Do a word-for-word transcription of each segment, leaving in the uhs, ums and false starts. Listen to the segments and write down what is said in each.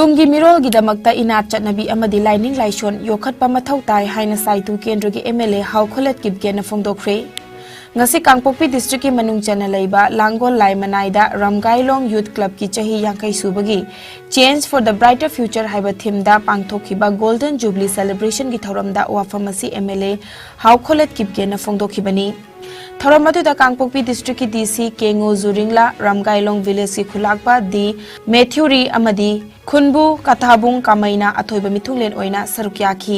ꯇꯨꯡꯒꯤ ꯃꯤꯔꯣꯜꯒꯤꯗꯃꯛꯇ ꯏꯅꯥꯠ ꯆꯠꯅꯕꯤ ꯑꯃꯗꯤ ꯂꯥꯏꯅꯤꯡ ꯂꯥꯏꯁꯣꯟ ꯌꯣꯛꯈꯠꯄ ꯃꯊꯧ ꯇꯥꯏ ꯍꯥꯏꯅ ꯁꯥꯏꯇꯨ ꯀꯦꯟꯗ꯭ꯔꯒꯤ M L A ꯍꯥꯎꯈꯣꯂꯦꯠ ꯀꯤꯞꯒꯦꯟꯅ ꯐꯣꯡꯗꯣꯛꯈ꯭ꯔꯦ꯫ ꯉꯁꯤ ꯀꯥꯡꯄꯣꯛꯄꯤ district ꯀꯤ ꯃꯅꯨꯡ ꯆꯟꯅ ꯂꯩꯕ ꯂꯥꯡꯒꯣꯜ ꯂꯥꯏ ꯃꯅꯥꯏꯗ ꯔꯝꯒꯥꯏꯂꯣꯡ Youth Club ꯀꯤ ꯆꯍꯤ ꯌꯥꯡꯈꯩ ꯁꯨꯕꯒꯤ Change for the Brighter Future ꯍꯥꯏꯕ theme ꯗ ꯄꯥꯡꯊꯣꯛꯈꯤꯕ Golden Jubilee celebration ꯒꯤ ꯊꯧꯔꯝꯗ ꯋꯥꯐꯝ ꯑꯁꯤ M L A ꯍꯥꯎꯈꯣꯂꯦꯠ ꯀꯤꯞꯒꯦꯟꯅ ꯐꯣꯡꯗꯣꯛꯈꯤꯕꯅꯤ꯫ ꯊꯧꯔꯝ ꯑꯗꯨꯗ ꯀꯥꯡꯄꯣꯛꯄꯤ district ꯀꯤ D C ꯀꯦꯉꯨ ꯖꯨꯔꯤꯡꯂꯥ, ꯔꯝꯒꯥꯏꯂꯣꯡ village ꯀꯤ ꯈꯨꯂꯥꯛꯄ ꯗꯤ ꯃꯦꯊ꯭ꯌꯨꯔꯤ ꯑꯃꯗꯤ ꯈꯨꯟꯕꯨ ꯀꯊꯥꯕꯨꯡ ꯀꯥꯃꯩꯅ ꯑꯊꯣꯏꯕ ꯃꯤꯊꯨꯡꯂꯦꯟ ꯑꯣꯏꯅ ꯁꯔꯨꯛ ꯌꯥꯈꯤ꯫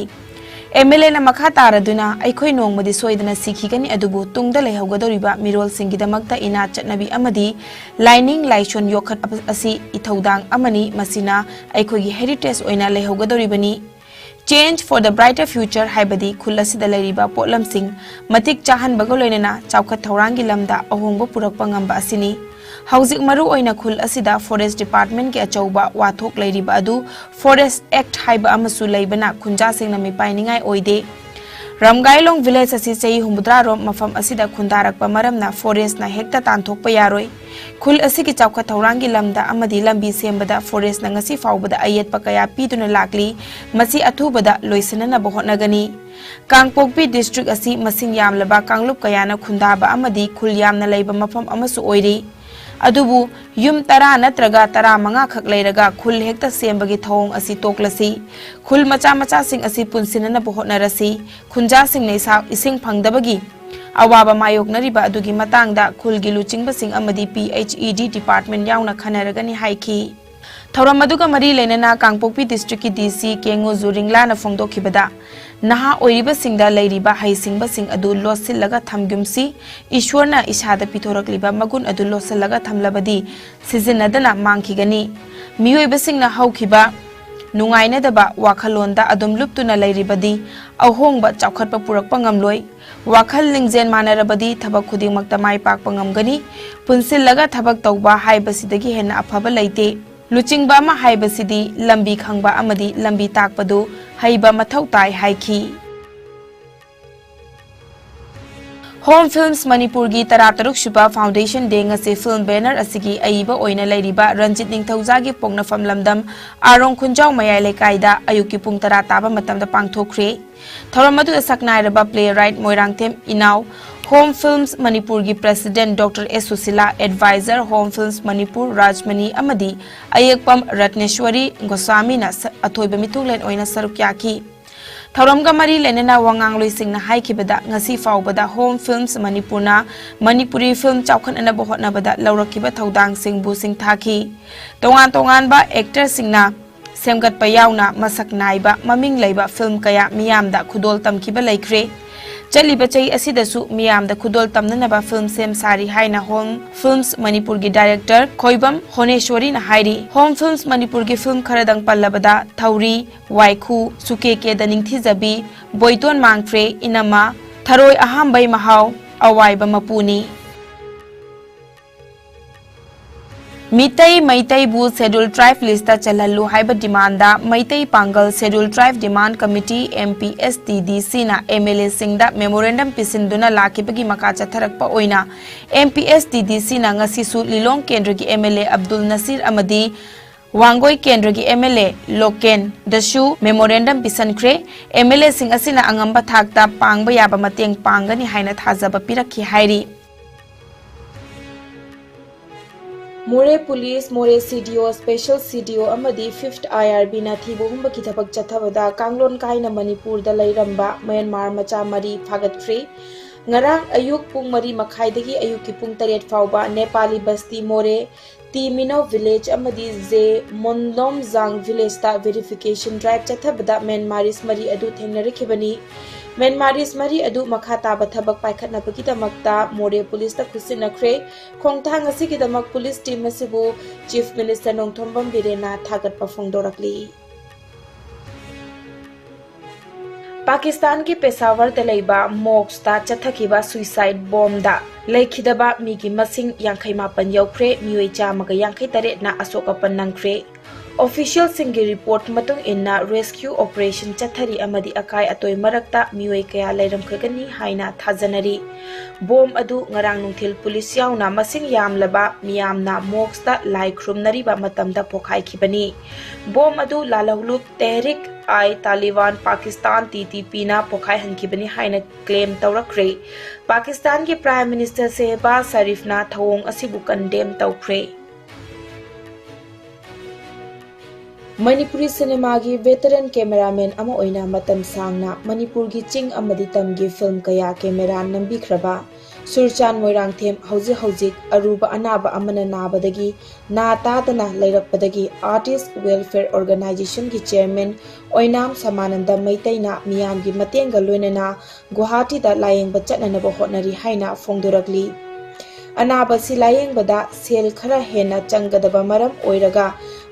M L A ꯅ ꯃꯈꯥ ꯇꯥꯔꯗꯨꯅ, ꯑꯩꯈꯣꯏ ꯅꯣꯡꯃꯗꯤ ꯁꯣꯏꯗꯅ ꯁꯤꯈꯤꯒꯅꯤ, ꯑꯗꯨꯕꯨ ꯇꯨꯡꯗ ꯂꯩꯍꯧꯒꯗꯧꯔꯤꯕ ꯃꯤꯔꯣꯜꯁꯤꯡꯒꯤꯗꯃꯛꯇ ꯏꯅꯥꯠ ꯆꯠꯅꯕꯤ ꯑꯃꯗꯤ ꯂꯥꯏꯅꯤꯡ ꯂꯥꯏꯁꯣꯟ ꯌꯣꯛꯈꯠꯄ ꯑꯁꯤ ꯏꯊꯧꯗꯥꯡ ꯑꯃꯅꯤ, ꯃꯁꯤꯅ ꯑꯩꯈꯣꯏꯒꯤ heritage ꯑꯣꯏꯅ ꯂꯩꯍꯧꯒꯗꯧꯔꯤꯕꯅꯤ꯫ Change for the Brighter Future ꯍꯥꯏꯕꯗꯤ ꯈꯨꯜ ꯑꯁꯤꯗ ꯂꯩꯔꯤꯕ ꯄꯣꯠꯂꯝꯁꯤꯡ ꯃꯇꯤꯛ ꯆꯥꯍꯟꯕꯒ ꯂꯣꯏꯅꯅ ꯆꯥꯎꯈꯠ ꯊꯧꯔꯥꯡꯒꯤ ꯂꯝꯗ ꯑꯍꯣꯡꯕ ꯄꯨꯔꯛꯄ ꯉꯝꯕ ꯑꯁꯤꯅꯤ꯫ ꯍꯧꯖꯤꯛ ꯃꯔꯨ ꯑꯣꯏꯅ ꯈꯨꯜ ꯑꯁꯤꯗ forest department ꯀꯤ ꯑꯆꯧꯕ ꯋꯥꯊꯣꯛ ꯂꯩꯔꯤꯕ ꯑꯗꯨ Forest Act ꯍꯥꯏꯕ ꯑꯃꯁꯨ ꯂꯩꯕꯅ ꯈꯨꯟꯖꯥꯁꯤꯡꯅ ꯃꯤꯄꯥꯏꯅꯤꯡꯉꯥꯏ ꯑꯣꯏꯗꯦ꯫ ꯔꯝꯒꯥꯏꯂꯣꯡ village ꯑꯁꯤ ꯆꯍꯤ ꯍꯨꯝꯐꯨꯇꯔꯥ ꯔꯣꯝ ꯃꯐꯝ ꯑꯁꯤꯗ ꯈꯨꯟꯗꯥꯔꯛꯄ ꯃꯔꯝꯅ forest ꯅ ꯍꯦꯛꯇ ꯇꯥꯟꯊꯣꯛꯄ ꯌꯥꯔꯣꯏ꯫ ꯈꯨꯜ ꯑꯁꯤꯒꯤ ꯆꯥꯎꯈꯠ ꯊꯧꯔꯥꯡꯒꯤ ꯂꯝꯗ ꯑꯃꯗꯤ ꯂꯝꯕꯤ ꯁꯦꯝꯕꯗ forest ꯅ ꯉꯁꯤ ꯐꯥꯎꯕꯗ ꯑꯌꯦꯠꯄ ꯀꯌꯥ ꯄꯤꯗꯨꯅ ꯂꯥꯛꯂꯤ꯫ ꯃꯁꯤ ꯑꯊꯨꯕꯗ ꯂꯣꯏꯁꯤꯟꯅꯅꯕ ꯍꯣꯠꯅꯒꯅꯤ꯫ ꯀꯥꯡꯄꯣꯛꯄꯤ district ꯑꯁꯤ ꯃꯁꯤꯡ ꯌꯥꯝꯂꯕ ꯀꯥꯡꯂꯨꯞ ꯀꯌꯥꯅ ꯈꯨꯟꯗꯥꯕ ꯑꯃꯗꯤ ꯈꯨꯜ ꯌꯥꯝꯅ ꯂꯩꯕ ꯃꯐꯝ ꯑꯃꯁꯨ ꯑꯣꯏꯔꯤ꯫ ꯑꯗꯨꯕꯨ ꯌꯨꯝ ꯇꯔꯥ ꯅꯠꯇ꯭ꯔꯒ ꯇꯔꯥꯃꯉꯥ ꯈꯛ ꯂꯩꯔꯒ ꯈꯨꯜ ꯍꯦꯛꯇ ꯁꯦꯝꯕꯒꯤ ꯊꯧꯑꯣꯡ ꯑꯁꯤ ꯇꯣꯛꯂꯁꯤ꯫ ꯈꯨꯜ ꯃꯆꯥ ꯃꯆꯥꯁꯤꯡ ꯑꯁꯤ ꯄꯨꯟꯁꯤꯟꯅꯅꯕ ꯍꯣꯠꯅꯔꯁꯤ꯫ ꯈꯨꯟꯖꯥꯁꯤꯡꯅ ꯏꯁꯥ-, ꯏꯁꯤꯡ ꯐꯪꯗꯕꯒꯤ ꯑꯋꯥꯕ ꯃꯥꯌꯣꯛꯅꯔꯤꯕ ꯑꯗꯨꯒꯤ ꯃꯇꯥꯡꯗ ꯈꯨꯜꯒꯤ ꯂꯨꯆꯤꯡꯕꯁꯤꯡ ꯑꯃꯗꯤ P H E D department ꯌꯥꯎꯅ ꯈꯟꯅꯔꯒꯅꯤ ꯍꯥꯏꯈꯤ꯫ ꯊꯧꯔꯝ ꯑꯗꯨꯒ ꯃꯔꯤ ꯂꯩꯅꯅ ꯀꯥꯡꯄꯣꯛꯄꯤ district ꯀꯤ D C ꯀꯦꯉꯨ ꯖꯨꯔꯤꯡꯂꯥꯅ ꯐꯣꯡꯗꯣꯛꯈꯤꯕꯗ, ꯅꯍꯥ ꯑꯣꯏꯔꯤꯕꯁꯤꯡꯗ ꯂꯩꯔꯤꯕ ꯍꯩꯁꯤꯡꯕꯁꯤꯡ ꯑꯗꯨ ꯂꯣꯠꯁꯤꯜꯂꯒ ꯊꯝꯒꯨꯝꯁꯤ꯫ ꯏꯁ꯭ꯋꯔꯅ ꯏꯁꯥꯗ ꯄꯤꯊꯣꯔꯛꯂꯤꯕ ꯃꯒꯨꯟ ꯑꯗꯨ ꯂꯣꯠꯁꯤꯜꯂꯒ ꯊꯝꯂꯕꯗꯤ ꯁꯤꯖꯤꯟꯅꯗꯅ ꯃꯥꯡꯈꯤꯒꯅꯤ꯫ ꯃꯤꯑꯣꯏꯕꯁꯤꯡꯅ ꯍꯧꯈꯤꯕ ꯅꯨꯡꯉꯥꯏꯅꯗꯕ ꯋꯥꯈꯜꯂꯣꯟꯗ ꯑꯗꯨꯝ ꯂꯨꯞꯇꯨꯅ ꯂꯩꯔꯤꯕꯗꯤ ꯑꯍꯣꯡꯕ ꯆꯥꯎꯈꯠꯄ ꯄꯨꯔꯛꯄ ꯉꯝꯂꯣꯏ꯫ ꯋꯥꯈꯜ ꯂꯤꯡꯖꯦꯜ ꯃꯥꯟꯅꯔꯕꯗꯤ ꯊꯕꯛ ꯈꯨꯗꯤꯡꯃꯛꯇ ꯃꯥꯏ ꯄꯥꯛꯄ ꯉꯝꯒꯅꯤ꯫ ꯄꯨꯟꯁꯤꯜꯂꯒ ꯊꯕꯛ ꯇꯧꯕ ꯍꯥꯏꯕꯁꯤꯗꯒꯤ ꯍꯦꯟꯅ ꯑꯐꯕ ꯂꯩꯇꯦ꯫ ꯂꯨꯆꯤꯡꯕ ꯑꯃ ꯍꯥꯏꯕꯁꯤꯗꯤ ꯂꯝꯕꯤ ꯈꯪꯕ ꯑꯃꯗꯤ ꯂꯝꯕꯤ ꯇꯥꯛꯄꯗꯨ ꯍꯩꯕ ꯃꯊꯧ ꯇꯥꯏ ꯍꯥꯏꯈꯤ꯫ Home Films ꯃꯅꯤꯄꯨꯔꯒꯤ ꯇꯔꯥꯇꯔꯨꯛ ꯁꯨꯕ Foundation Day ꯉꯁꯤ film banner ꯑꯁꯤꯒꯤ ꯑꯏꯕ ꯑꯣꯏꯅ ꯂꯩꯔꯤꯕ ꯔꯟꯖꯤꯠ ꯅꯤꯡꯊꯧꯖꯥꯒꯤ ꯄꯣꯛꯅꯐꯝ ꯂꯝꯗꯝ ꯑꯥꯔꯣꯡ ꯈꯨꯟꯖꯥꯎ ꯃꯌꯥꯏ ꯂꯩꯀꯥꯏꯗ ꯑꯌꯨꯛꯀꯤ ꯄꯨꯡ ꯇꯔꯥ ꯇꯥꯕ ꯃꯇꯝꯗ ꯄꯥꯡꯊꯣꯛꯈ꯭ꯔꯦ꯫ ꯊꯧꯔꯝ ꯑꯗꯨꯗ ꯁꯛꯅꯥꯏꯔꯕ playwright ꯃꯣꯏꯔꯥꯡꯊꯦꯝ ꯏꯅꯥꯎ, Home Films ꯃꯅꯤꯄꯨꯔꯒꯤ president Doctor S Sushila, advisor Home Films Manipur Rajmani ꯑꯃꯗꯤ ꯑꯌꯦꯛꯄꯝ ꯔꯠꯅꯦꯁ꯭ꯋꯔꯤ ꯒꯣꯁ꯭ꯋꯥꯃꯤꯅ ꯁ-, ꯑꯊꯣꯏꯕ ꯃꯤꯊꯨꯡꯂꯦꯟ ꯑꯣꯏꯅ ꯁꯔꯨꯛ ꯌꯥꯈꯤ꯫ ꯊꯧꯔꯝꯒ ꯃꯔꯤ ꯂꯩꯅꯅ ꯋꯥꯉꯥꯡꯂꯣꯏꯁꯤꯡꯅ ꯍꯥꯏꯈꯤꯕꯗ, ꯉꯁꯤ ꯐꯥꯎꯕꯗ Home Films ꯃꯅꯤꯄꯨꯔꯅ ꯃꯅꯤꯄꯨꯔꯤ film ꯆꯥꯎꯈꯠꯅꯅꯕ ꯍꯣꯠꯅꯕꯗ ꯂꯧꯔꯛꯈꯤꯕ ꯊꯧꯗꯥꯡꯁꯤꯡꯕꯨ ꯁꯤꯡꯊꯥꯈꯤ꯫ ꯇꯣꯉꯥꯟ ꯇꯣꯉꯥꯟꯕ actorꯁꯤꯡꯅ ꯁꯦꯝꯒꯠꯄ ꯌꯥꯎꯅ ꯃꯁꯛ ꯅꯥꯏꯕ ꯃꯃꯤꯡ ꯂꯩꯕ film ꯀꯌꯥ ꯃꯤꯌꯥꯝꯗ ꯈꯨꯗꯣꯜ ꯇꯝꯈꯤꯕ ꯂꯩꯈ꯭ꯔꯦ꯫ ꯆꯠꯂꯤꯕ ꯆꯍꯤ ꯑꯁꯤꯗꯁꯨ ꯃꯤꯌꯥꯝꯗ ꯈꯨꯗꯣꯜ ꯇꯝꯅꯅꯕ film ꯁꯦꯝ ꯁꯥꯔꯤ ꯍꯥꯏꯅ Home Films ꯃꯅꯤꯄꯨꯔꯒꯤ director ꯈꯣꯏꯕꯝ ꯍꯣꯅꯦꯁ꯭ꯋꯔꯤꯅ ꯍꯥꯏꯔꯤ꯫ Home Films ꯃꯅꯤꯄꯨꯔꯒꯤ film ꯈꯔꯗꯪ ꯄꯜꯂꯕꯗ ꯊꯧꯔꯤ, ꯋꯥꯏꯈꯨ, ꯁꯨꯀꯦ ꯀꯦꯗ ꯅꯤꯡꯊꯤꯖꯕꯤ, ꯕꯣꯏꯇꯣꯟ ꯃꯥꯡꯈ꯭ꯔꯦ, ꯏꯅꯝꯃ, ꯊꯔꯣꯏ ꯑꯍꯥꯝꯕꯩ ꯃꯍꯥꯎ, ꯑꯋꯥꯏꯕ ꯃꯄꯨꯅꯤ꯫ ꯃꯤꯇꯩ ꯃꯩꯇꯩꯕꯨ Scheduled Tribe listꯇ ꯆꯜꯍꯜꯂꯨ ꯍꯥꯏꯕ demandꯗ ꯃꯩꯇꯩ ꯄꯥꯡꯒꯜ Scheduled Tribe Demand Committee, M P S T D Cꯅ M L Aꯁꯤꯡꯗ memorandum ꯄꯤꯁꯤꯟꯗꯨꯅ ꯂꯥꯛꯈꯤꯕꯒꯤ ꯃꯈꯥ ꯆꯠꯊꯔꯛꯄ ꯑꯣꯏꯅ, M P S T D Cꯅ ꯉꯁꯤꯁꯨ ꯂꯤꯂꯣꯡ ꯀꯦꯟꯗ꯭ꯔꯒꯤ M L A ꯑꯕꯗꯨꯜ ꯅꯁꯤꯔ ꯑꯃꯗꯤ ꯋꯥꯡꯒꯣꯏ ꯀꯦꯟꯗ꯭ꯔꯒꯤ M L A ꯂꯣꯀꯦꯟꯗꯁꯨ memorandum ꯄꯤꯁꯟꯈ꯭ꯔꯦ꯫ M L Aꯁꯤꯡ ꯑꯁꯤꯅ ꯑꯉꯝꯕ ꯊꯥꯛꯇ ꯄꯥꯡꯕ ꯌꯥꯕ ꯃꯇꯦꯡ ꯄꯥꯡꯒꯅꯤ ꯍꯥꯏꯅ ꯊꯥꯖꯕ ꯄꯤꯔꯛꯈꯤ ꯍꯥꯏꯔꯤ꯫ ꯃꯣꯔꯦ ꯄꯨꯂꯤꯁ, ꯃꯣꯔꯦ C D O, Special C D O ꯑꯃꯗꯤ Fifth I R Bꯅ ꯊꯤꯕ ꯍꯨꯝꯕꯒꯤ ꯊꯕꯛ ꯆꯠꯊꯕꯗ ꯀꯥꯡꯂꯣꯟ ꯀꯥꯏꯅ ꯃꯅꯤꯄꯨꯔꯗ ꯂꯩꯔꯝꯕ ꯃ꯭ꯌꯥꯟꯃꯥꯔ ꯃꯆꯥ ꯃꯔꯤ ꯐꯥꯒꯠꯈ꯭ꯔꯦ꯫ ꯉꯔꯥꯡ ꯑꯌꯨꯛ ꯄꯨꯡ ꯃꯔꯤ ꯃꯈꯥꯏꯗꯒꯤ ꯑꯌꯨꯛꯀꯤ ꯄꯨꯡ ꯇꯔꯦꯠ ꯐꯥꯎꯕ ꯅꯦꯄꯥꯂꯤ ꯕꯁꯇꯤ ꯃꯣꯔꯦ ꯇꯤ ꯃꯤꯅꯣ village ꯑꯃꯗꯤ ꯖꯦ ꯃꯣꯟꯂꯣꯝꯖꯥꯡ villageꯇ verification drive ꯆꯠꯊꯕꯗ ꯃ꯭ꯌꯥꯟꯃꯥꯔꯤꯁ ꯃꯔꯤ ꯑꯗꯨ ꯊꯦꯡꯅꯔꯛꯈꯤꯕꯅꯤ꯫ ꯃ꯭ꯌꯥꯟꯃꯥꯔꯤꯁ ꯃꯔꯤ ꯑꯗꯨ ꯃꯈꯥ ꯇꯥꯕ ꯊꯕꯛ ꯄꯥꯏꯈꯠꯅꯕꯒꯤꯗꯃꯛꯇ ꯃꯣꯔꯦ ꯄꯨꯂꯤꯁꯇ ꯈꯨꯠꯁꯤꯟꯅꯈ꯭ꯔꯦ꯫ ꯈꯣꯡꯊꯥꯡ ꯑꯁꯤꯒꯤꯗꯃꯛ ꯄꯨꯂꯤꯁ team ꯑꯁꯤꯕꯨ Chief Minister ꯅꯣꯡꯊꯣꯝꯕꯝ ꯕꯤꯔꯦꯟꯅ ꯊꯥꯒꯠꯄ ꯐꯣꯡꯗꯣꯔꯛꯂꯤ꯫ ꯄꯥꯀꯤꯁꯇꯥꯟꯒꯤ ꯄꯦꯁꯥꯋꯔꯗ ꯂꯩꯕ mosqueꯇ ꯆꯠꯊꯈꯤꯕ suicide bombꯗ ꯂꯩꯈꯤꯗꯕ ꯃꯤꯒꯤ ꯃꯁꯤꯡ ꯌꯥꯡꯈꯩ ꯃꯥꯄꯟ ꯌꯧꯈ꯭ꯔꯦ, ꯃꯤꯑꯣꯏ ꯆꯥꯝꯃꯒ ꯌꯥꯡꯈꯩ ꯇꯔꯦꯠꯅ ꯑꯁꯣꯛ ꯑꯄꯟ ꯅꯪꯈ꯭ꯔꯦ꯫ ꯑꯣꯐꯤꯁꯤꯌꯦꯜꯁꯤꯡꯒꯤ ꯔꯤꯄꯣꯔꯠ ꯃꯇꯨꯡ ꯏꯟꯅ, ꯔꯦꯁꯀ꯭ꯌꯨ ꯑꯣꯄꯔꯦꯁꯟ ꯆꯠꯊꯔꯤ ꯑꯃꯗꯤ ꯑꯀꯥꯏ ꯑꯇꯣꯏ ꯃꯔꯛꯇ ꯃꯤꯑꯣꯏ ꯀꯌꯥ ꯂꯩꯔꯝꯒꯅꯤ ꯍꯥꯏꯅ ꯊꯥꯖꯅꯔꯤ꯫ ꯕꯣꯝ ꯑꯗꯨ ꯉꯔꯥꯡ ꯅꯨꯡꯊꯤꯜ ꯄꯨꯂꯤꯁ ꯌꯥꯎꯅ ꯃꯁꯤꯡ ꯌꯥꯝꯂꯕ ꯃꯤꯌꯥꯝꯅ ꯃꯣꯁꯛꯇ ꯂꯥꯏ ꯈꯨꯔꯨꯝꯅꯔꯤꯕ ꯃꯇꯝꯗ ꯄꯣꯈꯥꯏꯈꯤꯕꯅꯤ꯫ ꯕꯣꯝ ꯑꯗꯨ ꯂꯥꯜꯍꯧꯂꯨꯞ ꯇꯦꯍꯔꯤꯛ ꯑꯥꯏ ꯇꯥꯂꯤꯕꯥꯟ ꯄꯥꯀꯤꯁꯇꯥꯟ, ꯇꯤ ꯇꯤ ꯄꯤꯅ ꯄꯣꯈꯥꯏꯍꯟꯈꯤꯕꯅꯤ ꯍꯥꯏꯅ ꯀ꯭ꯂꯦꯝ ꯇꯧꯔꯛꯈ꯭ꯔꯦ꯫ ꯄꯥꯀꯤꯁꯇꯥꯟꯒꯤ ꯄ꯭ꯔꯥꯏꯝ ꯃꯤꯅꯤꯁꯇꯔ ꯁꯦꯍꯕꯥꯖ ꯁꯔꯤꯐꯅ ꯊꯧꯑꯣꯡ ꯑꯁꯤꯕꯨ ꯀꯟꯗꯦꯝ ꯇꯧꯈ꯭ꯔꯦ꯫ ꯃꯅꯤꯄꯨꯔꯤ ꯁꯤꯅꯦꯃꯥꯒꯤ ꯚꯦꯇꯔꯟ ꯀꯦꯃꯦꯔꯥꯃꯦꯟ ꯑꯃ ꯑꯣꯏꯅ ꯃꯇꯝ ꯁꯥꯡꯅ ꯃꯅꯤꯄꯨꯔꯒꯤ ꯆꯤꯡ ꯑꯃꯗꯤ ꯇꯝꯒꯤ ꯐꯤꯜꯝ ꯀꯌꯥ ꯀꯦꯃꯦꯔꯥ ꯅꯝꯕꯤꯈ꯭ꯔꯕ ꯁꯨꯔꯆꯥꯟ ꯃꯣꯏꯔꯥꯡꯊꯦꯝ ꯍꯧꯖꯤꯛ ꯍꯧꯖꯤꯛ ꯑꯔꯨꯕ ꯑꯅꯥꯕ ꯑꯃꯅ ꯅꯥꯕꯗꯒꯤ ꯅꯥ ꯇꯥꯗꯅ ꯂꯩꯔꯛꯄꯗꯒꯤ Artist Welfare Organizationꯒꯤ chairman ꯑꯣꯏꯅꯥꯝ ꯁꯃꯥꯅꯟꯗ ꯃꯩꯇꯩꯅ ꯃꯤꯌꯥꯝꯒꯤ ꯃꯇꯦꯡꯒ ꯂꯣꯏꯅꯅ ꯒꯨꯋꯥꯍꯥꯇꯤꯗ ꯂꯥꯌꯦꯡꯕ ꯆꯠꯅꯅꯕ ꯍꯣꯠꯅꯔꯤ ꯍꯥꯏꯅ ꯐꯣꯡꯗꯣꯔꯛꯂꯤ꯫ ꯑꯅꯥꯕꯁꯤ ꯂꯥꯌꯦꯡꯕꯗ ꯁꯦꯜ ꯈꯔ ꯍꯦꯟꯅ ꯆꯪꯒꯗꯕ ꯃꯔꯝ ꯑꯣꯏꯔꯒ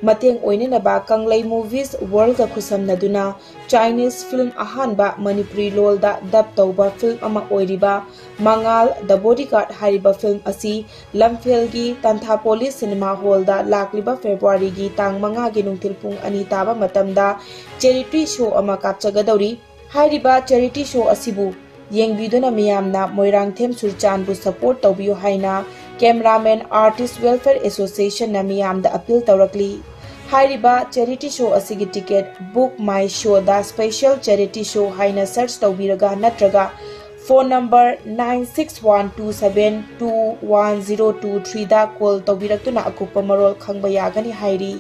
ꯃꯇꯦꯡ ꯑꯣꯏꯅꯅꯕ ꯀꯪꯂꯩ ꯃꯨꯚꯤꯁ ꯋꯥꯔꯜꯗꯒ ꯈꯨꯠꯁꯝꯅꯗꯨꯅ ꯆꯥꯏꯅꯤꯁ ꯐꯤꯜꯝ ꯑꯍꯥꯟꯕ ꯃꯅꯤꯄꯨꯔꯤ ꯂꯣꯜꯗ ꯗꯕ ꯇꯧꯕ ꯐꯤꯜꯝ ꯑꯃ ꯑꯣꯏꯔꯤꯕ ꯃꯉꯥꯜ ꯗ ꯕꯣꯗꯤꯒꯥꯔꯗ ꯍꯥꯏꯔꯤꯕ ꯐꯤꯜꯝ ꯑꯁꯤ ꯂꯝꯐꯦꯜꯒꯤ ꯇꯟꯊꯥꯄꯣꯂꯤ ꯁꯤꯅꯦꯃꯥ ꯍꯣꯜꯗ ꯂꯥꯛꯂꯤꯕ ꯐꯦꯕ꯭ꯔꯨꯋꯥꯔꯤꯒꯤ ꯇꯥꯡ ꯃꯉꯥꯒꯤ ꯅꯨꯡꯊꯤꯜ ꯄꯨꯡ ꯑꯅꯤ ꯇꯥꯕ ꯃꯇꯝꯗ ꯆꯦꯔꯤꯇꯤ ꯁꯣ ꯑꯃ ꯀꯥꯞꯆꯒꯗꯧꯔꯤ꯫ ꯍꯥꯏꯔꯤꯕ ꯆꯦꯔꯤꯇꯤ ꯁꯣ ꯑꯁꯤꯕꯨ ꯌꯦꯡꯕꯤꯗꯨꯅ ꯃꯤꯌꯥꯝꯅ ꯃꯣꯏꯔꯥꯡꯊꯦꯝ ꯁꯨꯔꯆꯥꯟꯕꯨ ꯁꯄꯣꯔꯠ ꯇꯧꯕꯤꯌꯨ ꯍꯥꯏꯅ ꯀꯦꯃꯦꯔꯥꯃꯦꯟ Artist Welfare Associationꯅ ꯃꯤꯌꯥꯝꯗ ꯑꯄꯤꯜ ꯇꯧꯔꯛꯂꯤ꯫ ꯍꯥꯏꯔꯤꯕ ꯆꯦꯔꯤꯇꯤ ꯁꯣ ꯑꯁꯤꯒꯤ ticket Book My Showꯗ Special Charity Show ꯍꯥꯏꯅ ꯁꯔꯆ ꯇꯧꯕꯤꯔꯒ ꯅꯠꯇ꯭ꯔꯒ phone number nine six one two seven two one zero two threeda call ꯇꯧꯕꯤꯔꯛꯇꯨꯅ ꯑꯀꯨꯞꯄ ꯃꯔꯣꯜ ꯈꯪꯕ ꯌꯥꯒꯅꯤ ꯍꯥꯏꯔꯤ꯫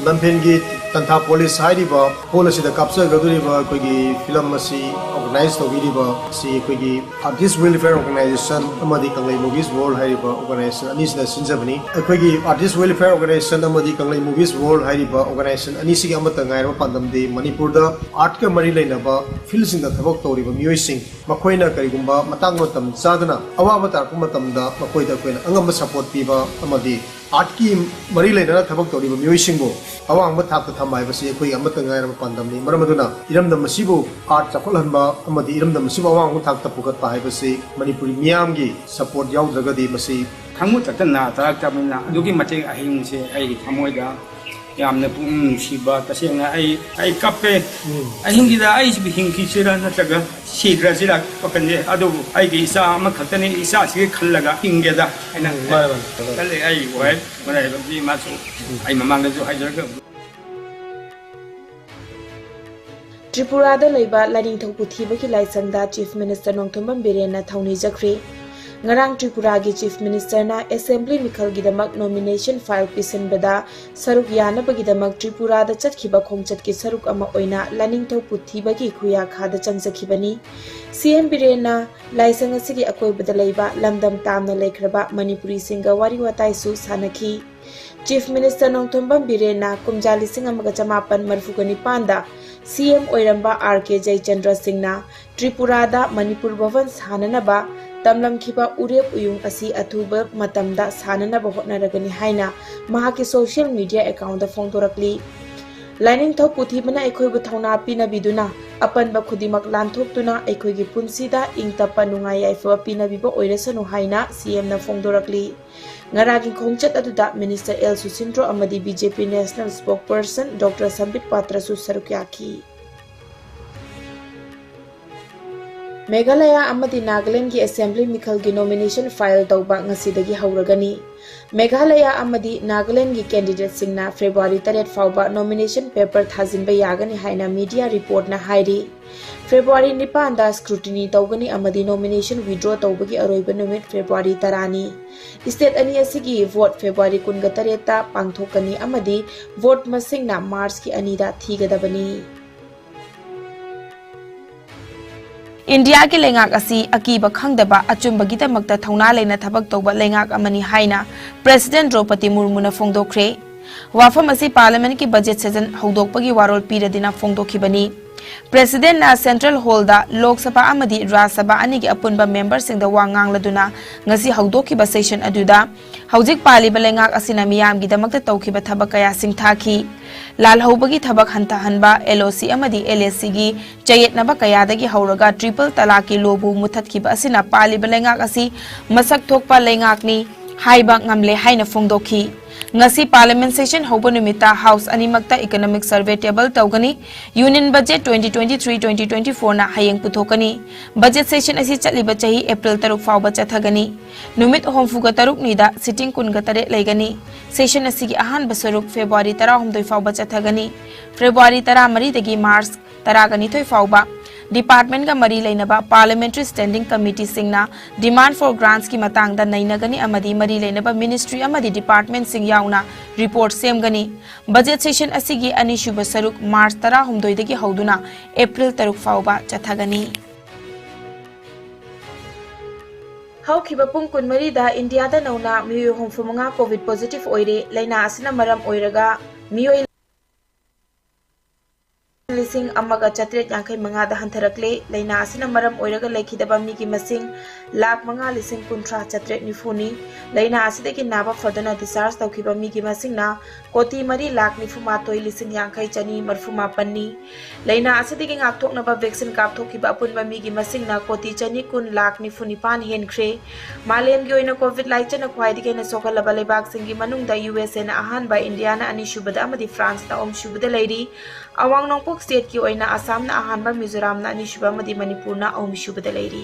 ꯂꯝꯐꯦꯜꯒꯤ ꯇꯟꯊꯥ ꯄꯣꯂꯤꯁ ꯍꯥꯏꯔꯤꯕ ꯍꯣꯜ ꯑꯁꯤꯗ ꯀꯥꯞꯆꯒꯗꯧꯔꯤꯕ ꯑꯩꯈꯣꯏꯒꯤ ꯐꯤꯂꯝ ꯑꯁꯤ ꯑꯣꯔꯒꯅꯥꯏꯖ ꯇꯧꯕꯤꯔꯤꯕ ꯑꯁꯤ ꯑꯩꯈꯣꯏꯒꯤ Artist Welfare Organization ꯑꯃꯗꯤ ꯀꯪꯂꯩ ꯃꯨꯚꯤꯁ ꯋꯥꯔꯜ ꯍꯥꯏꯔꯤꯕ ꯑꯣꯔꯒꯅꯥꯏꯖꯦꯁꯟ ꯑꯅꯤꯁꯤꯅ ꯁꯤꯟꯖꯕꯅꯤ꯫ ꯑꯩꯈꯣꯏꯒꯤ Artist Welfare Organization ꯑꯃꯗꯤ ꯀꯪꯂꯩ ꯃꯨꯚꯤꯁ ꯋꯥꯔꯜ ꯍꯥꯏꯔꯤꯕ ꯑꯣꯔꯒꯅꯥꯏꯖꯦꯁꯟ ꯑꯅꯤꯁꯤꯒꯤ ꯑꯃꯠꯇ ꯉꯥꯏꯔꯕ ꯄꯥꯟꯗꯝꯗꯤ ꯃꯅꯤꯄꯨꯔꯗ ꯑꯥꯔꯠꯀ ꯃꯔꯤ ꯂꯩꯅꯕ ꯐꯤꯜꯁꯤꯡꯗ ꯊꯕꯛ ꯇꯧꯔꯤꯕ ꯃꯤꯑꯣꯏꯁꯤꯡ, ꯃꯈꯣꯏꯅ ꯀꯔꯤꯒꯨꯝꯕ ꯃꯇꯥꯡ ꯃꯇꯝ ꯆꯥꯗꯅ ꯑꯋꯥꯕ ꯇꯥꯔꯛꯄ ꯃꯇꯝꯗ ꯃꯈꯣꯏꯗ ꯑꯩꯈꯣꯏꯅ ꯑꯉꯝꯕ ꯁꯄꯣꯔꯠ ꯄꯤꯕ ꯑꯃꯗꯤ ꯑꯥꯔꯠꯀꯤ ꯃꯔꯤ ꯂꯩꯅꯅ ꯊꯕꯛ ꯇꯧꯔꯤꯕ ꯃꯤꯑꯣꯏꯁꯤꯡꯕꯨ ꯑꯋꯥꯡꯕ ꯊꯥꯛꯇ ꯊꯝꯕ ꯍꯥꯏꯕꯁꯤ ꯑꯩꯈꯣꯏꯒꯤ ꯑꯃꯠꯇ ꯉꯥꯏꯔꯕ ꯄꯥꯟꯗꯝꯅꯤ꯫ ꯃꯔꯝ ꯑꯗꯨꯅ ꯏꯔꯝꯗꯝ ꯑꯁꯤꯕꯨ ꯑꯥꯔꯠ ꯆꯥꯎꯈꯠꯍꯟꯕ ꯑꯃꯗꯤ ꯏꯔꯝꯗꯝ ꯑꯁꯤꯕꯨ ꯑꯋꯥꯡꯕ ꯊꯥꯛꯇ ꯄꯨꯈꯠꯄ ꯍꯥꯏꯕꯁꯤ ꯃꯅꯤꯄꯨꯔꯤ ꯃꯤꯌꯥꯝꯒꯤ ꯁꯄꯣꯔꯠ ꯌꯥꯎꯗ꯭ꯔꯒꯗꯤ ꯃꯁꯤ ꯈꯪꯕ ꯇꯠꯇꯅ ꯇꯥꯔꯛꯇꯕꯅꯤꯅ ꯑꯗꯨꯛꯀꯤ ꯃꯇꯤꯛ ꯑꯍꯤꯡꯁꯦ ꯑꯩꯒꯤ ꯊꯃꯣꯏꯗ ꯌꯥꯝꯅ ꯄꯨꯛꯅꯤꯡ ꯅꯨꯡꯁꯤꯕ, ꯇꯁꯦꯡꯅ ꯑꯩ, ꯑꯩ ꯀꯞꯄꯦ꯫ ꯑꯍꯤꯡꯁꯤꯗ ꯑꯩꯁꯤꯕꯨ ꯍꯤꯡꯈꯤꯁꯤꯔꯥ ꯅꯠꯇ꯭ꯔꯒ ꯁꯤꯈ꯭ꯔꯁꯤꯔꯥ ꯋꯥꯈꯜꯁꯦ꯫ ꯑꯗꯨꯕꯨ ꯑꯩꯒꯤ ꯏꯆꯥ ꯑꯃꯈꯛꯇꯅꯤ, ꯏꯆꯥꯁꯤꯒꯤ ꯈꯜꯂꯒ ꯍꯤꯡꯒꯦꯗ ꯍꯥꯏꯅ ꯃꯥꯅꯦ, ꯃꯥꯅꯦ꯫ ꯈꯜꯂꯦ꯫ ꯑꯩ ꯋꯥꯏ ꯃꯔꯥꯏꯕꯛꯇꯤ ꯃꯥꯁꯨ ꯑꯩ ꯃꯃꯥꯡꯗꯁꯨ ꯍꯥꯏꯖꯔꯒ ꯇ꯭ꯔꯤꯄꯨꯔꯥꯗ ꯂꯩꯕ ꯂꯥꯏꯅꯤꯡꯊꯧ ꯄꯨꯊꯤꯕꯒꯤ ꯂꯥꯏꯁꯪꯗ Chief Minister ꯅꯣꯡꯊꯣꯝꯕꯝ ꯕꯤꯔꯦꯟꯅ ꯊꯧꯅꯤꯖꯈ꯭ꯔꯦ꯫ ꯉꯔꯥꯡ ꯇ꯭ꯔꯤꯄꯨꯔꯥꯒꯤ Chief Ministerꯅ Assembly ꯃꯤꯈꯜꯒꯤꯗꯃꯛ nomination file ꯄꯤꯁꯤꯟꯕꯗ ꯁꯔꯨꯛ ꯌꯥꯅꯕꯒꯤꯗꯃꯛ ꯇ꯭ꯔꯤꯄꯨꯔꯥꯗ ꯆꯠꯈꯤꯕ ꯈꯣꯡꯆꯠꯀꯤ ꯁꯔꯨꯛ ꯑꯃ ꯑꯣꯏꯅ ꯂꯥꯏꯅꯤꯡꯊꯧ ꯄꯨꯊꯤꯕꯒꯤ ꯈꯨꯌꯥꯈꯥꯗ ꯆꯪꯖꯈꯤꯕꯅꯤ꯫ ꯁꯤ ꯑꯦꯝ ꯕꯤꯔꯦꯟꯅ ꯂꯥꯏꯁꯪ ꯑꯁꯤꯒꯤ ꯑꯀꯣꯏꯕꯗ ꯂꯩꯕ ꯂꯝꯗꯝ ꯇꯥꯝꯅ ꯂꯩꯈ꯭ꯔꯕ ꯃꯅꯤꯄꯨꯔꯤꯁꯤꯡꯒ ꯋꯥꯔꯤ ꯋꯥꯇꯥꯏꯁꯨ ꯁꯥꯟꯅꯈꯤ꯫ Chief Minister ꯅꯣꯡꯊꯣꯝꯕꯝ ꯕꯤꯔꯦꯟꯅ ꯀꯨꯝꯖꯥ ꯂꯤꯁꯤꯡ ꯑꯃꯒ ꯆꯃꯥꯄꯟ ꯃꯔꯤꯐꯨꯒ ꯅꯤꯄꯥꯟꯗ ꯁꯤ ꯑꯦꯝ ꯑꯣꯏꯔꯝꯕ ꯑꯥꯔ ꯀꯦ ꯖꯌꯆꯟꯗ꯭ꯔ ꯁꯤꯡꯅ ꯇ꯭ꯔꯤꯄꯨꯔꯥꯗ ꯃꯅꯤꯄꯨꯔ ꯚꯕꯟ ꯁꯥꯅꯅꯕ ꯇꯝꯂꯝꯈꯤꯕ ꯎꯔꯦꯞ ꯎꯌꯨꯡ ꯑꯁꯤ ꯑꯊꯨꯕ ꯃꯇꯝꯗ ꯁꯥꯅꯅꯕ ꯍꯣꯠꯅꯔꯒꯅꯤ ꯍꯥꯏꯅ ꯃꯍꯥꯛꯀꯤ social media accountꯇ ꯐꯣꯡꯗꯣꯔꯛꯂꯤ꯫ ꯂꯥꯏꯅꯤꯡꯊꯧ ꯄꯨꯊꯤꯕꯅ ꯑꯩꯈꯣꯏꯕꯨ ꯊꯧꯅꯥ ꯄꯤꯅꯕꯤꯗꯨꯅ ꯑꯄꯟꯕ ꯈꯨꯗꯤꯡꯃꯛ ꯂꯥꯟꯊꯣꯛꯇꯨꯅ ꯑꯩꯈꯣꯏꯒꯤ ꯄꯨꯟꯁꯤꯗ ꯏꯪ ꯇꯞꯄ ꯅꯨꯡꯉꯥꯏ ꯌꯥꯏꯐꯕ ꯄꯤꯅꯕꯤꯕ ꯑꯣꯏꯔꯁꯅꯨ ꯍꯥꯏꯅ ꯁꯤ ꯑꯦꯝꯅ ꯐꯣꯡꯗꯣꯔꯛꯂꯤ꯫ ꯉꯔꯥꯡꯒꯤ ꯈꯣꯡꯆꯠ ꯑꯗꯨꯗ Minister ꯑꯦꯜ ꯁꯨꯁꯤꯟꯗ꯭ꯔꯣ ꯑꯃꯗꯤ ꯕꯤ ꯖꯦ ꯄꯤ National Spokesperson Doctor ꯁꯝꯕꯤꯠ ꯄꯥꯇ꯭ꯔꯁꯨ ꯁꯔꯨꯛ ꯌꯥꯈꯤ꯫ ꯃꯦꯘꯥꯂꯌꯥ ꯑꯃꯗꯤ ꯅꯥꯒꯥꯂꯦꯟꯗꯒꯤ Assembly ꯃꯤꯈꯜꯒꯤ nomination file ꯇꯧꯕ ꯉꯁꯤꯗꯒꯤ ꯍꯧꯔꯒꯅꯤ꯫ ꯃꯦꯘꯥꯂꯌꯥ ꯑꯃꯗꯤ ꯅꯥꯒꯥꯂꯦꯟꯗꯒꯤ candidateꯁꯤꯡꯅ February ꯇꯔꯦꯠ ꯐꯥꯎꯕ nomination paper ꯊꯥꯖꯤꯟꯕ ꯌꯥꯒꯅꯤ ꯍꯥꯏꯅ media reportꯅ ꯍꯥꯏꯔꯤ꯫ February ꯅꯤꯄꯥꯟꯗ scrutiny ꯇꯧꯒꯅꯤ ꯑꯃꯗꯤ nomination withdraw ꯇꯧꯕꯒꯤ ꯑꯔꯣꯏꯕ ꯅꯨꯃꯤꯠ February ꯇꯔꯥꯅꯤ꯫ State ꯑꯅꯤ ꯑꯁꯤꯒꯤ vote February ꯀꯨꯟꯒ ꯇꯔꯦꯠꯇ ꯄꯥꯡꯊꯣꯛꯀꯅꯤ ꯑꯃꯗꯤ vote ꯃꯁꯤꯡꯅ Marchꯀꯤ ꯑꯅꯤꯗ ꯊꯤꯒꯗꯕꯅꯤ꯫ ꯏꯟꯗꯤꯌꯥꯒꯤ ꯂꯩꯉꯥꯛ ꯑꯁꯤ ꯑꯀꯤꯕ ꯈꯪꯗꯕ, ꯑꯆꯨꯝꯕꯒꯤꯗꯃꯛꯇ ꯊꯧꯅꯥ ꯂꯩꯅ ꯊꯕꯛ ꯇꯧꯕ ꯂꯩꯉꯥꯛ ꯑꯃꯅꯤ ꯍꯥꯏꯅ President ꯗ꯭ꯔꯧꯄꯗꯤ ꯃꯨꯔꯃꯨꯅ ꯐꯣꯡꯗꯣꯛꯈ꯭ꯔꯦ꯫ ꯋꯥꯐꯝ ꯑꯁꯤ Parliamentꯀꯤ budget session ꯍꯧꯗꯣꯛꯄꯒꯤ ꯋꯥꯔꯣꯜ ꯄꯤꯔꯗꯨꯅ ꯐꯣꯡꯗꯣꯛꯈꯤꯕꯅꯤ꯫ Presidentꯅ Central Hallꯗ ꯂꯣꯛ ꯁꯚꯥ ꯑꯃꯗꯤ ꯔꯥꯖ꯭ꯌ ꯁꯚꯥ ꯑꯅꯤꯒꯤ ꯑꯄꯨꯟꯕ memberꯁꯤꯡꯗ ꯋꯥ ꯉꯥꯡꯂꯗꯨꯅ ꯉꯁꯤ ꯍꯧꯗꯣꯛꯈꯤꯕ session ꯑꯗꯨꯗ ꯍꯧꯖꯤꯛ ꯄꯥꯜꯂꯤꯕ ꯂꯩꯉꯥꯛ ꯑꯁꯤꯅ ꯃꯤꯌꯥꯝꯒꯤꯗꯃꯛꯇ ꯇꯧꯈꯤꯕ ꯊꯕꯛ ꯀꯌꯥ ꯁꯤꯡꯊꯥꯈꯤ꯫ ꯂꯥꯜꯍꯧꯕꯒꯤ ꯊꯕꯛ ꯍꯟꯊꯍꯟꯕ, L O C ꯑꯃꯗꯤ L A Cꯒꯤ ꯆꯌꯦꯠꯅꯕ ꯀꯌꯥꯗꯒꯤ ꯍꯧꯔꯒ triple talaqꯀꯤ lawꯕꯨ ꯃꯨꯊꯠꯈꯤꯕ ꯑꯁꯤꯅ ꯄꯥꯜꯂꯤꯕ ꯂꯩꯉꯥꯛ ꯑꯁꯤ ꯃꯁꯛ ꯊꯣꯛꯄ ꯂꯩꯉꯥꯛꯅꯤ꯫ ꯍꯥꯏꯕ ꯉꯝꯂꯦ ꯍꯥꯏꯅ ꯐꯣꯡꯗꯣꯛꯈꯤ꯫ ꯉꯁꯤ Parliament session ꯍꯧꯕ ꯅꯨꯃꯤꯠꯇ House ꯑꯅꯤꯃꯛꯇ Economic Survey table ꯇꯧꯒꯅꯤ꯫ Union Budget twenty twenty-three twenty twenty-four ꯅ ꯍꯌꯦꯡ ꯄꯨꯊꯣꯛꯀꯅꯤ꯫ Budget session ꯑꯁꯤ ꯆꯠꯂꯤꯕ ꯆꯍꯤ April ꯇꯔꯨꯛ ꯐꯥꯎꯕ ꯆꯠꯊꯒꯅꯤ꯫ ꯅꯨꯃꯤꯠ ꯍꯨꯝꯐꯨꯒ ꯇꯔꯨꯛꯅꯤꯗ sitting ꯀꯨꯟꯒ ꯇꯔꯦꯠ ꯂꯩꯒꯅꯤ꯫ Session ꯑꯁꯤꯒꯤ ꯑꯍꯥꯟꯕ ꯁꯔꯨꯛ February ꯇꯔꯥꯍꯨꯝꯗꯣꯏ ꯐꯥꯎꯕ ꯆꯠꯊꯒꯅꯤ꯫ February ꯇꯔꯥꯃꯔꯤꯗꯒꯤ March ꯇꯔꯥꯒ ꯅꯤꯊꯣꯏ ꯐꯥꯎꯕ department ꯀ ꯃꯔꯤ ꯂꯩꯅꯕ Parliamentary Standing Committee ꯁꯤꯡꯅ demand for grants ꯀꯤ ꯃꯇꯥꯡꯗ ꯅꯩꯅꯒꯅꯤ ꯑꯃꯗꯤ ꯃꯔꯤ ꯂꯩꯅꯕ ministry ꯑꯃꯗꯤ department ꯁꯤꯡ ꯌꯥꯎꯅ report ꯁꯦꯝꯒꯅꯤ꯫ Budget session ꯑꯁꯤꯒꯤ ꯑꯅꯤꯁꯨꯕ ꯁꯔꯨꯛ March ꯇꯔꯥꯍꯨꯝꯗꯣꯏꯗꯒꯤ ꯍꯧꯗꯨꯅ April ꯇꯔꯨꯛ ꯐꯥꯎꯕ ꯆꯠꯊꯒꯅꯤ꯫ ꯍꯧꯈꯤꯕ ꯄꯨꯡ ꯀꯨꯟꯃꯔꯤꯗ ꯏꯟꯗꯤꯌꯥꯗ ꯅꯧꯅ ꯃꯤꯑꯣꯏ ꯍꯨꯝꯐꯨꯃꯉꯥ COVID positive ꯑꯣꯏꯔꯦ꯫ ꯂꯥꯏꯅꯥ ꯑꯁꯤꯅ ꯃꯔꯝ ꯑꯣꯏꯔꯒ ꯃꯤꯑꯣꯏ ꯂꯤꯁꯤꯡ ꯑꯃꯒ ꯆꯥꯇ꯭ꯔꯦꯠ ꯌꯥꯡꯈꯩ ꯃꯉꯥꯗ ꯍꯟꯊꯔꯛꯂꯦ꯫ ꯂꯥꯏꯅꯥ ꯑꯁꯤꯅ ꯃꯔꯝ ꯑꯣꯏꯔꯒ ꯂꯩꯈꯤꯗꯕ ꯃꯤꯒꯤ ꯃꯁꯤꯡ ꯂꯥꯈ ꯃꯉꯥ ꯂꯤꯁꯤꯡ ꯀꯨꯟꯊ꯭ꯔꯥ ꯆꯥꯇ꯭ꯔꯦꯠ ꯅꯤꯐꯨꯅꯤ꯫ ꯂꯥꯏꯅꯥ ꯑꯁꯤꯗꯒꯤ ꯅꯥꯕ ꯐꯗꯨꯅ discharge ꯇꯧꯈꯤꯕ ꯃꯤꯒꯤ ꯃꯁꯤꯡꯅ ꯀꯣꯇꯤ ꯃꯔꯤ ꯂꯥꯈ ꯅꯤꯐꯨ ꯃꯥꯊꯣꯏ ꯂꯤꯁꯤꯡ ꯌꯥꯡꯈꯩ ꯆꯅꯤ ꯃꯔꯤꯐꯨ ꯃꯥꯄꯟꯅꯤ꯫ ꯂꯥꯏꯅꯥ ꯑꯁꯤꯗꯒꯤ ꯉꯥꯛꯊꯣꯛꯅꯕ vaccine ꯀꯥꯞꯊꯣꯛꯈꯤꯕ ꯑꯄꯨꯟꯕ ꯃꯤꯒꯤ ꯃꯁꯤꯡꯅ ꯀꯣꯇꯤ ꯆꯅꯤ ꯀꯨꯟ ꯂꯥꯈ ꯅꯤꯐꯨ ꯅꯤꯄꯥꯟ ꯍꯦꯟꯈ꯭ꯔꯦ꯫ ꯃꯥꯂꯦꯝꯒꯤ ꯑꯣꯏꯅ COVID ꯂꯥꯏꯆꯠꯅ ꯈ꯭ꯋꯥꯏꯗꯒꯤ ꯍꯦꯟꯅ ꯁꯣꯛꯍꯜꯂꯕ ꯂꯩꯕꯥꯛꯁꯤꯡꯒꯤ ꯃꯅꯨꯡꯗ USA ꯅ ꯑꯍꯥꯟꯕ, ꯏꯟꯗꯤꯌꯥꯅ ꯑꯅꯤꯁꯨꯕꯗ ꯑꯃꯗꯤ ꯐ꯭ꯔꯥꯟꯁꯅ ꯑꯍꯨꯝꯁꯨꯕꯗ ꯂꯩꯔꯤ꯫ ꯑꯋꯥꯡ ꯅꯣꯡꯄꯣꯛ state ꯀꯤ ꯑꯣꯏꯅ ꯑꯁꯥꯝꯅ ꯑꯍꯥꯟꯕ, ꯃꯤꯖꯣꯔꯥꯝꯅ ꯑꯅꯤꯁꯨꯕ ꯑꯃꯗꯤ ꯃꯅꯤꯄꯨꯔꯅ ꯑꯍꯨꯝꯁꯨꯕꯗ ꯂꯩꯔꯤ꯫